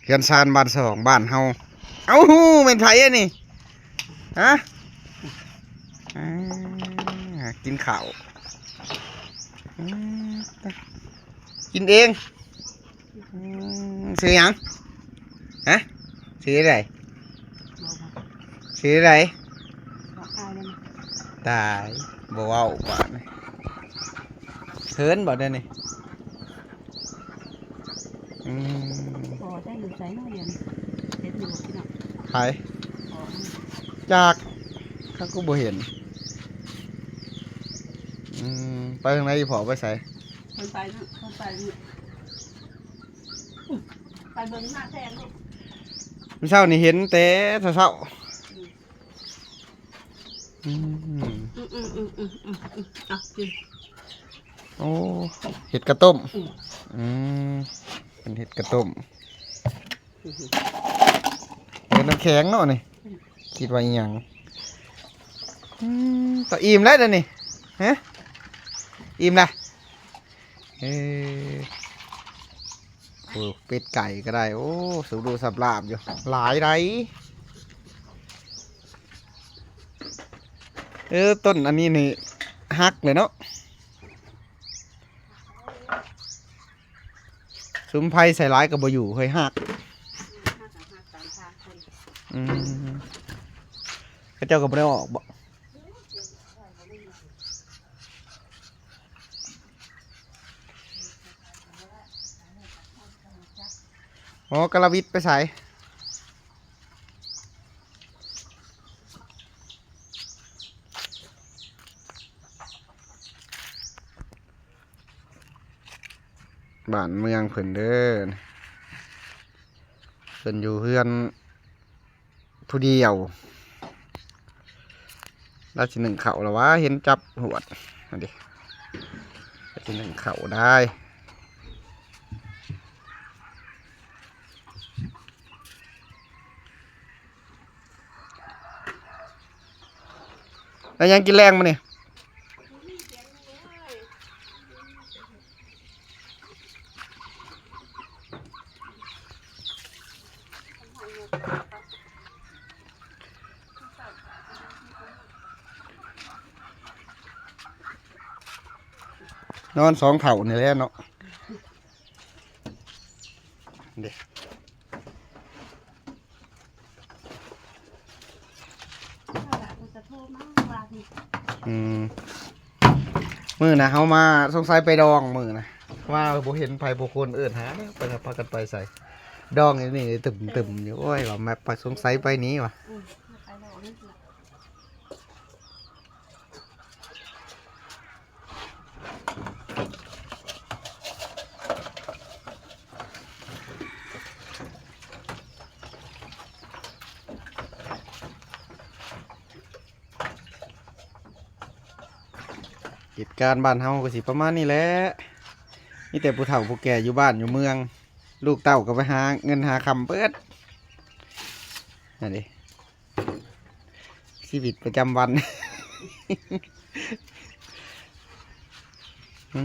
ເຮືອນຊານບ້ານສອງບ້ານເຮົາ. ເອົ້າ ແມ່ນໃຜອັນນີ້? ຮະ? ອ່າ ກິນເຂົ້າ. ອືມ ກິນເອງ. ອືມ ຊື່ຫຍັງ? ຮະ? ຊື່ໃດ? ຊື່ໃດ? ຕາຍ ບໍ່ເວົ້າບາດນີ້. ເຂີນບໍ່ດຽວນີ້? ອືມ ພໍໄດ້ຢູ່ໃສເນາະດຽວນີ້? ເຫັນຢູ່ບໍ່ພີ່ນ້ອງ? ໃຜ? ພໍ ຈັກ ເຂົາກໍບໍ່ເຫັນ. ອືມ ໄປທາງໃດ? ພໍໄປໃສ? ເພິ່ນໄປເນາະ ເພິ່ນໄປ ໄປເບິ່ງໜ້າແທງລູກ. ມື້ເຊົ້ານີ້ເຫັນແຕ່ເຊົ້າໆ. ອືມ ອືມ ເອົາກິນ. ໂອ້ ເຫັດກະຕົ້ມ. ອືມ ອືມ ເປັນເຫັດກະຕົ້ມ. ເປັນນ້ຳແຂງເນາະນີ້. ອືມ ຄິດວ່າອີ່ຫຍັງ? ອືມ ຕະ ອີ່ມແລ້ວດຽວນີ້. ຮະ? ອີ່ມລະ. ເອີ ໂອ້ ເປັດໄກ່ກໍໄດ້. ໂອ້ ສຸກດູສັບລາບຢູ່ ຫຼາຍໃດ. ເອີ ຕົ້ນອັນນີ້ນີ້ຫັກເລີຍເນາະ. ສຸມໄຟໃສ່ຫຼາຍກໍບໍ່ຢູ່ເຮີ້ຍ ຫັກ. ອືມ ເຂົາເຈົ້າກໍບໍ່ໄດ້ອອກບໍ? ອໍ ກະລະວິດໄປໃສ? ບ້ານເມືອງເພິ່ນເດີ ເພິ່ນຢູ່ເຮືອນ ຜູ້ດຽວ. ລາວຊິໜຶ້ງເຂົ້າລະຫວາ? ເຫັນຈັບຫວດ ນັ້ນເດ ລາວຊິໜຶ້ງເຂົ້າໄດ້. ແລ້ວຍັງກິນແລງມື້ນີ້? ນອນສອງເຖົ້ານີ້ແຫຼະເນາະ ເດ້. ອືມ ມື້ນະເຮົາມາ ສົງໄສໄປດອງມື້ນະ ວ່າບໍ່ເຫັນໃຜຜູ້ຄົນເອີ້ນຫາແລ້ວ ໄປ ພາກັນໄປໃສ? ດອງຢູ່ນີ້ຕຶມໆຢູ່. ໂອ້ຍ ວ່າແມັບ ສົງໄສໄປນີ້ວ່າ. ເຫດການບ້ານເຮົາກໍຊິປະມານນີ້ແຫຼະ ມີແຕ່ຜູ້ເຖົ້າຜູ້ແກ່ຢູ່ບ້ານຢູ່ເມືອງ ລູກເຕົ້າກໍໄປຫາເງິນຫາຄຳເບິດ ນັ້ນເດ. ຊີວິດປະຈຳວັນ ອື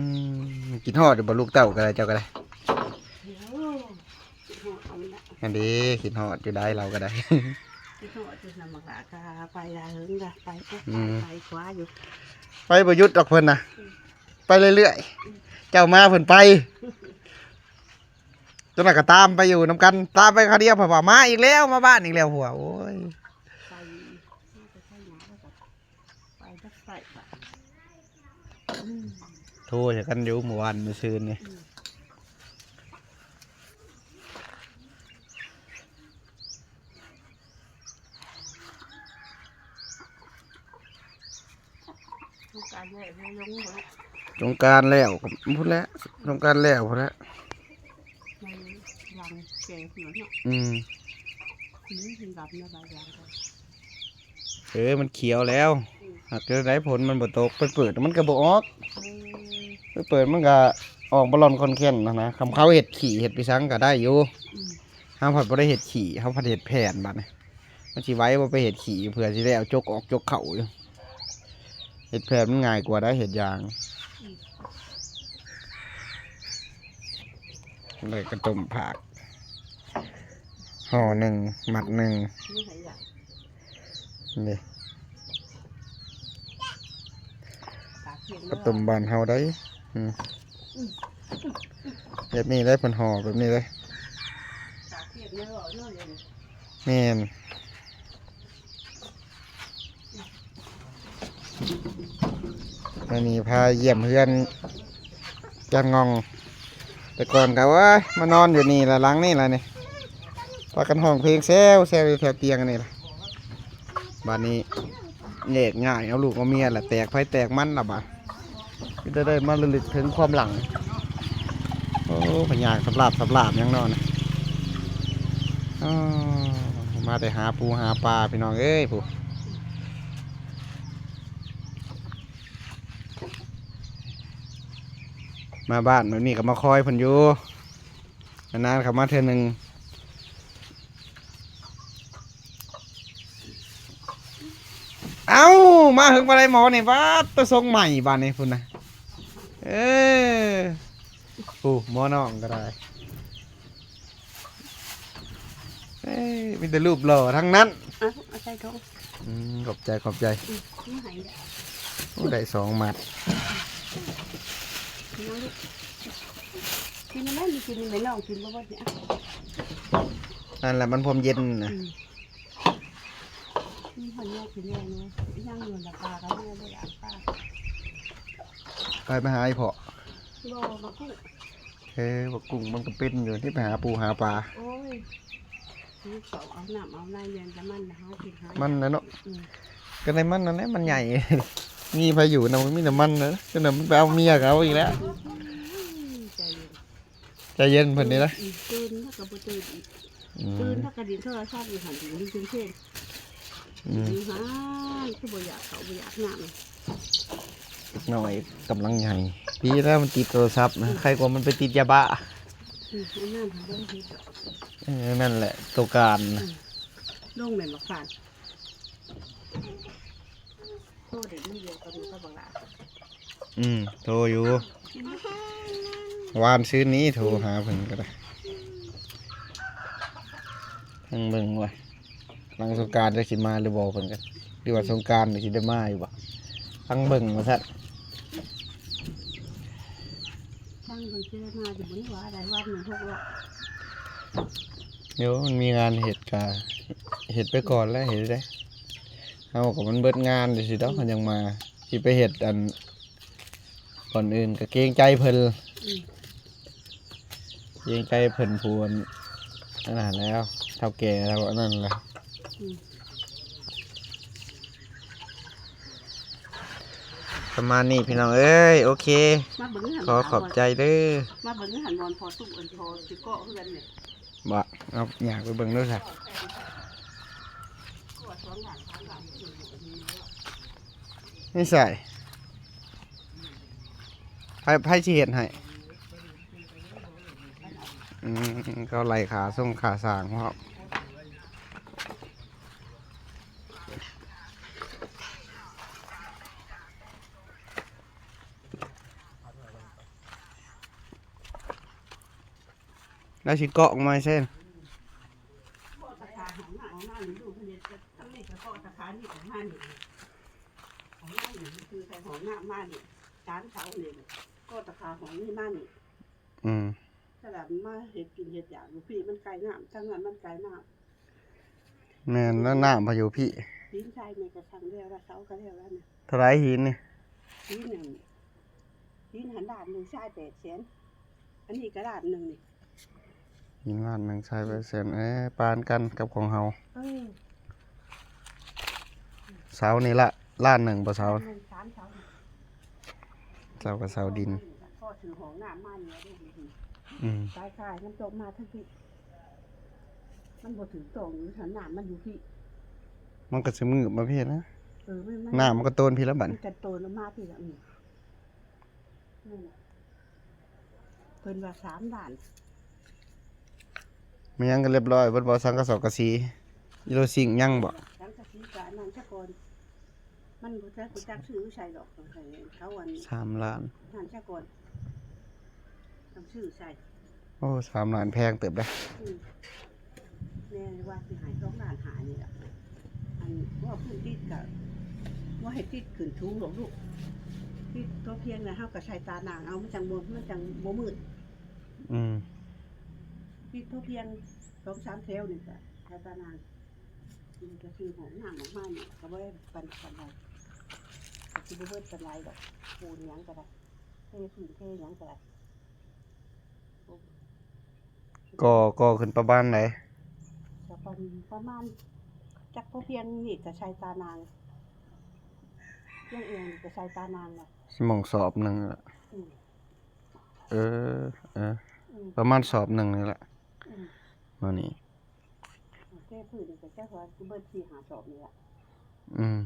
ມ ຄິດຮອດຢູ່ບໍ່ ລູກເຕົ້າກໍໄດ້ ເຈົ້າກໍໄດ້? ໂອ້ ຄິດຮອດເຂົາແລ້ວ ອັນນີ້ຄິດຮອດຢູ່ໄດ໋ ລາວກໍໄດ້ ຄິດຮອດຢູ່ນຳ ບັກຫຼ້າກໍໄປຫຼາຍເຫິງລະ ໄປ ອືມ ໄປຂວາຢູ່ ໄປບໍ່ຢຸດດອກເພິ່ນນະ ອືມ ໄປເລື້ອຍໆ ອືມ ເຈົ້າມາເພິ່ນໄປ. ຈັ່ງໃດກໍຕາມໄປຢູ່ນຳກັນ ຕາມໄປຄາວດຽວ ເພິ່ນວ່າມາອີກແລ້ວ ມາບ້ານອີກແລ້ວ ຫົວ ໂອ້ຍ ໄປ ໄປ ໄປ ໄປ ໂທໃສ່ກັນຢູ່ມື້ວານມື້ຊືນນີ້ ອືມ. ສົງການແລ້ວ ລົງບໍ່? ສົງການແລ້ວກໍພຸ້ນແຫຼະ ສົງການແລ້ວພຸ້ນແຫຼະ ໃນຫຼັງແກ່ຫົວເນາະ ອືມ ນີ້ເປັນດຳແລ້ວ ໃບຢາງກໍ ເອີ ມັນຂຽວແລ້ວ ອືມ ຫາກຈັ່ງໃດ ຝົນມັນບໍ່ຕົກ ໄປເປີດມັນກໍບໍ່ອອກ ເອີ ໄປເປີດມັນກໍອອກບໍ່ລ່ອນຄ່ອນແຄ້ນຫັ້ນນະ ຄຳເຂົາເຮັດຂີ້ເຮັດໄປສັງກໍໄດ້ຢູ່ ອືມ ເຮົາພັດບໍ່ໄດ້ເຮັດຂີ້ ເຮົາພັດເຮັດແຜ່ນ ບາດນີ້ມັນຊິໄຫວບໍ່ໄປເຮັດຂີ້ ເພື່ອຊິໄດ້ເອົາຈົກອອກຈົກເຂົ້າຢູ່ ເຮັດແຜ່ນມັນງ່າຍກວ່າໄດ໋ ເຮັດຢາງ ອືມ ແລ້ວກໍຕົ້ມຜັກ ຫໍ່ໜຶ່ງ ມັດໜຶ່ງ ນີ້ ເຂົ້າຕົ້ມບ້ານເຮົາໄດ໋. ອືມ ແບບນີ້ໄດ໋ ເພິ່ນຫໍ່ແບບນີ້ໄດ໋. ແມ່ນ. ມື້ນີ້ພາຢ້ຽມເຮືອນຈານງ່ອງ. ແຕ່ກ່ອນກໍ ໂອ້ຍ ມານອນຢູ່ນີ້ລະ ຫຼັງນີ້ລະນີ້ ພາກັນຮ້ອງເພງແຊວໆຢູ່ແຖວຕຽງອັນນີ້ລະ. ບາດນີ້ແຍກຍ້າຍເອົາລູກເອົາເມຍລະ ແຕກໃຜແຕກມັນລະບາດ. ມີແຕ່ໄດ້ມາລະລຶກເຖິງຄວາມຫຼັງ. ໂອ້ ພະຍາກສຳລາບສຳລາບຫຍັງເນາະນະ. ອໍ ມາແຕ່ຫາປູຫາປາ ພີ່ນ້ອງເອີຍ ຜູ້ ມາບ້ານແບບນີ້ກໍມາຄອຍເພິ່ນຢູ່ ນານໆເຂົ້າມາເທື່ອໜຶ່ງ. ເອົ້າ ມາເຖິງປານໃດໝໍນີ້ ປາດ ແຕ່ຊົງໃໝ່ບາດນີ້ພຸ້ນນະ. ເອີ ໂອ້ ໝໍນ້ອງກໍໄດ້. ເອີ ມີແຕ່ຮູບຫຼໍ່ທັງນັ້ນ. ເອົາ ເອົາໃສ່ຖົງ. ອືມ ຂອບໃຈ ຂອບໃຈ. ອືມ ມາໃຫ້ແຫຼະ. ໂອ້ ໄດ້ສອງມັດ. ກິນແລ້ວລູກ ກິນແລ້ວ ມີກິນແມ່ນ້ອງກິນບໍ່ເບິດນີ້. ນັ້ນແຫຼະ ມັນຄວາມເຢັນນະ. ອືມ ມີຫອຍແຍກກິນແລ້ວເນາະ ຍັງຢູ່ລະປາກໍແມ່ບໍ່ຢາກປາ. ໄປ ໄປຫາອີ່ພໍ່. ບໍ່ ມາກຸ້ງ. ເອີ ບັກກຸ້ງມັນກໍເປັນຢູ່ທີ່ໄປຫາປູຫາປາ. ໂອ້ຍ ເຂົາເອົານ້ຳເອົາໃນແມ່ນແຕ່ມັນນະ ຫາກິນຫາ ມັນນະເນາະ. ອືມ ກໍໄດ້ມັນນັ້ນແຫຼະ ມັນໃຫຍ່ ມີໃຜຢູ່ນຳ ມີແຕ່ມັນນະ. ຈົນວ່າມັນໄປເອົາເມຍເຂົາອີກແລ້ວ. ອືມ ໃຈເຢັນ ໃຈເຢັນເພິ່ນນີ້ນະ. ອືມ ຕື່ນແລ້ວກໍບໍ່ຕື່ນອີກ. ອືມ ຕື່ນແລ້ວກໍຫຼິ້ນໂທລະສັບຢູ່ຫັ້ນ ຫຼິ້ນຢູ່ເທິງເພງ. ອືມ ຢູ່ຫັ້ນ ຄືບໍ່ຢາກເຂົ້າບໍ່ຢາກນ້ຳ. ເດັກນ້ອຍກຳລັງໃຫຍ່ ດີແລ້ວມັນຕິດໂທລະສັບນະ. ອືມ ໃຄກວ່າມັນໄປຕິດຢາບ້າ. ອືມ ອັນນັ້ນຫາບໍ່ເຮັດດອກ. ເອີ ນັ້ນແຫຼະໂຕການ. ອືມ ລົງແມ່ນບໍ່ຄານ. ໂທໄດ້ມື້ດຽວກັນກັບບັກຫຼ້າ. ອືມ ໂທຢູ່ ວານຊືນນີ້ໂທຫາເພິ່ນກໍໄດ້. ທາງເບິ່ງວ່າ ຫຼັງສົງການຈະຊິມາຫຼືບໍ່ເພິ່ນກໍ ຫຼືວ່າສົງການຊິໄດ້ມາຢູ່ບໍ່ ທາງເບິ່ງວ່າຊັ້ນ. ທາງເບິ່ງຊິໄດ້ມາຢູ່ບໍ່ນີ້ວ່າໄດ້ວັນໜຶ່ງຫົກຮ້ອຍ. ໂຍ ມັນມີງານເຮັດກະເຮັດໄປກ່ອນແຫຼະ ເຮັດໄດ້. ເຮົາກໍມັນເບິດງານຈັ່ງຊີ້ດອກ ເຮົາຍັງມາ ຊິໄປເຮັດອັນບ່ອນອື່ນກໍເກງໃຈເພິ່ນ. ອືມ ເກງໃຈເພິ່ນຜູ້ອັນນັ້ນແລ້ວ ເຖົ້າແກ່ເຖົ້າອັນນັ້ນແຫຼະ. ອືມ ປະມານນີ້ພີ່ນ້ອງເອີຍ. ໂອເຄ ມາເບິ່ງຢູ່ຫັ້ນ ຂໍຂອບໃຈເດີ. ມາເບິ່ງຢູ່ຫັ້ນບ່ອນພໍ່ຕູ້ອັນພໍ່ຊິເກາະເຮືອນນີ້. ບໍ່ ເອົາ ຢາກໄປເບິ່ງດູຊະ. ນີ້ໃສ ໃຜ ໃຜຊິເຮັດໃຫ້? ອືມ ເຂົາໄລ່ຄ່າຊົງຄ່າສ້າງພ້ອມ. ແລ້ວຊິເກາະອອກມາໃສ? ເກາະຕາຂາຫ້ອງນ້ຳອອກມານີ້ ລູກເພິ່ນເຮັດ ທາງນີ້ກໍເກາະຕາຂານີ້ອອກມານີ້ ອອກມານີ້ ຄືໃສ່ຫ້ອງນ້ຳມານີ້ ສາມເສົານີ້ ເກາະຕາຂາຫ້ອງນີ້ມານີ້. ອືມ ສະລັບມາເຮັດກິນເຮັດຢາກຢູ່ພີ້ ມັນໄກນ້ຳ ທາງນັ້ນມັນໄກນ້ຳ. ແມ່ນ ແລ້ວນ້ຳພາຍຸພີ້ ຫີນຊາຍແມ່ນກະຊ່າງແລ້ວລະ ເສົາກະແລ້ວລະນະ. ເທົ່າໃດຫີນນີ້? ຫີນນັ້ນ ຫີນຫັ້ນລ້ານໜຶ່ງ ຊາຍແປດແສນ ອັນນີ້ກະລ້ານໜຶ່ງນີ້. ຫີນລ້ານໜຶ່ງ ຊາຍແປດແສນ ເອີ ປານກັນກັບຂອງເຮົາ. ເອີ ເສົານີ້ລະລ້ານໜຶ່ງບໍ່ເສົາ? ລ້ານໜຶ່ງ ສາມເສົາ ເສົາກະເສົາດິນ. ພໍຊື້ຫ້ອງນ້ຳມານີ້ ອືມ ຕາຍຕາຍ ນ້ຳຕົກມາທັງພີ້ ມັນບໍ່ຖືກຕ້ອງຢູ່ຫັ້ນ ນ້ຳມັນຢູ່ພີ້ ມັນກະຊິງືບມາພີ້ນະ. ເອີ ມັນ ນ້ຳມັນກະໂຕນພີ້ລະບັດ ມັນກະໂຕນອອກມາພີ້ລະ. ອືມ ນັ້ນແຫຼະ ເພິ່ນວ່າສາມລ້ານ. ແມ່ນຫຍັງກະລຽບຮ້ອຍເບິດບໍ່? ສັງກະສອງກະສີ ອີໂລຊິງຍັງບໍ່? ສັງກະສີກະອັນນັ້ນຊະກ່ອນ ມັນບໍ່ຈັກ ບໍ່ຈັກຊື້ຢູ່ໃສດອກ ເຂົາອັນ ສາມລ້ານ ນັ້ນຊະກ່ອນ ຕ້ອງຊື້ໃສ່. ໂອ້ ສາມລ້ານແພງເຕີບເດ້. ອືມ ແມ່ວ່າຊິໃຫ້ສອງລ້ານຫ້ານີ້ລະ. ອັນເວົ້າພື້ນດິນກະບໍ່ໃຫ້ຕິດຂຶ້ນສູງດອກລູກ, ຕິດພໍພຽງນະ ເຮົາກະໃສ່ຕານາງເອົາ ມັນຈັ່ງບໍ່ ມັນຈັ່ງບໍ່ມືດ. ອືມ ຕິດພໍພຽງສອງສາມແຖວນີ້ກະໃສ່ຕານາງ. ມັນກະຊື້ຫ້ອງນ້ຳອອກມານີ້ກະບໍ່ໄດ້ປານ ປານໃດ ກະຊິບໍ່ເບິດປານໃດດອກ, ປູນຫຍັງກະໄດ້ ເທພື້ນເທຫຍັງກະໄດ້. ກໍ ກໍຂຶ້ນປະມານໃດ? ກະປະ ປະມານ ຈັກພໍພຽງນີ້ກະໃສ່ຕານາງ, ພຽງເອວນີ້ກະໃສ່ຕານາງລະ ຊິໝ່ອງສອບໜຶ່ງລະ. ອືມ ເອີ ເອີ ອືມ ປະມານສອບໜຶ່ງນີ້ລະ. ອືມ ມານີ້ ເທພື້ນນີ້ກະຈັກວ່າຊິເບິດສີ່ຫ້າສອບນີ້ລະ. ອືມ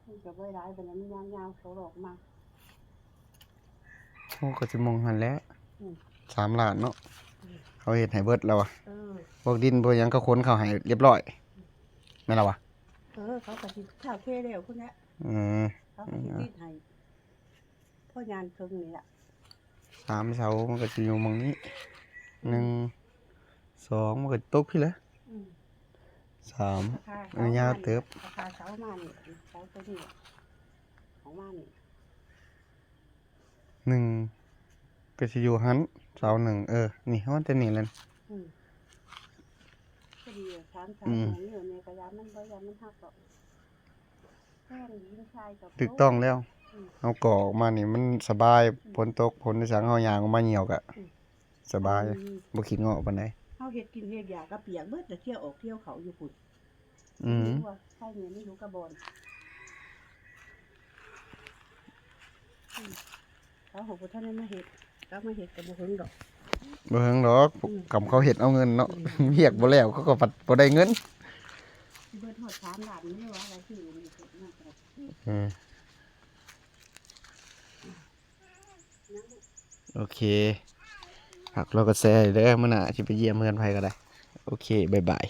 ມັນກະບໍ່ຫຼາຍປານໃດ ມັນຍາວໆ ສອກອອກມາ. ໂອ້ ກະຊິໝ່ອງຫັ້ນແຫຼະ. ອືມ ສາມລ້ານເນາະ. ອືມ ເຂົາເຮັດໃຫ້ເບິດແລ້ວວະ. ເອີ ພວກດິນພວກຫຍັງເຂົາຂົນເຂົ້າໃຫ້ລຽບຮ້ອຍ ແມ່ນລະວະ? ເອີ ເຂົາກະຊິຖ້າເຄແລ້ວພຸ້ນແຫຼະ. ອືມ ເຂົາກະຊິຕິດໃຫ້ພໍຍານເຄິ່ງນີ້ລະ. ສາມເສົາມັນກະຊິຢູ່ໝ່ອງນີ້ ອືມ ໜຶ່ງ ສອງ ມັນກະຕົກພີ້ແຫຼະ. ອືມ ສາມ ເອີ ຍາວເຕີບ. ເອົາຄາເສົາມານີ້ ເສົາໂຕນີ້ເອົາມານີ້ ໜຶ່ງ ກະຊິຢູ່ຫັ້ນ ເສົາໜຶ່ງ. ເອີ ນີ້ ຮອດແຕ່ນີ້ແຫຼະ. ອືມ ພໍດີສາມເສົາ ອືມ ນີ້ ນີ້ກະຢ້ານມັນ ບໍ່ຢ້ານມັນຫັກດອກ. ແມ່ນ ດິນຊາຍກະ ຖືກຕ້ອງແລ້ວ. ອືມ ເຮົາກໍ່ອອກມານີ້ມັນສະບາຍ. ອືມ ຝົນຕົກຝົນອີ່ສັງ ເຮົາຍ່າງອອກມາຍ່ຽວກະ ອືມ ສະບາຍ. ອືມ ບໍ່ຂີ້ເງາະປານໃດ. ເຮົາເຮັດກິນເຮັດຢາກະປຽກເບິດ ລະທຽວອອກທຽວເຂົ້າຢູ່ພຸ້ນ. ອືມ ໃສ່ແມ່ນຢູ່ກະບ່ອນ. ອືມ ເຂົາບໍ່ທັນໄດ້ມາເຮັດ, ເຂົາມາເຮັດກະບໍ່ເຖິງດອກ. ບໍ່ເຖິງດອກ. ອືມ ກຳເຂົາເຮັດເອົາເງິນເນາະ. ອືມ ວຽກບໍ່ແລ້ວ ເຂົາກະບໍ່ໄດ້ເງິນ. ຊິເບິດຮອດສາມລ້ານນີ້ວ່າ ລາຍຊື່ນີ້ເກັບມາກະໄດ້. ອືມ ໂອເຄ ຝາກກົດໄລກົດແຊເດີ. ມື້ໜ້າຊິໄປຢ້ຽມເຮືອນໃຜກະໄດ້. ໂອເຄ ບາຍບາຍ.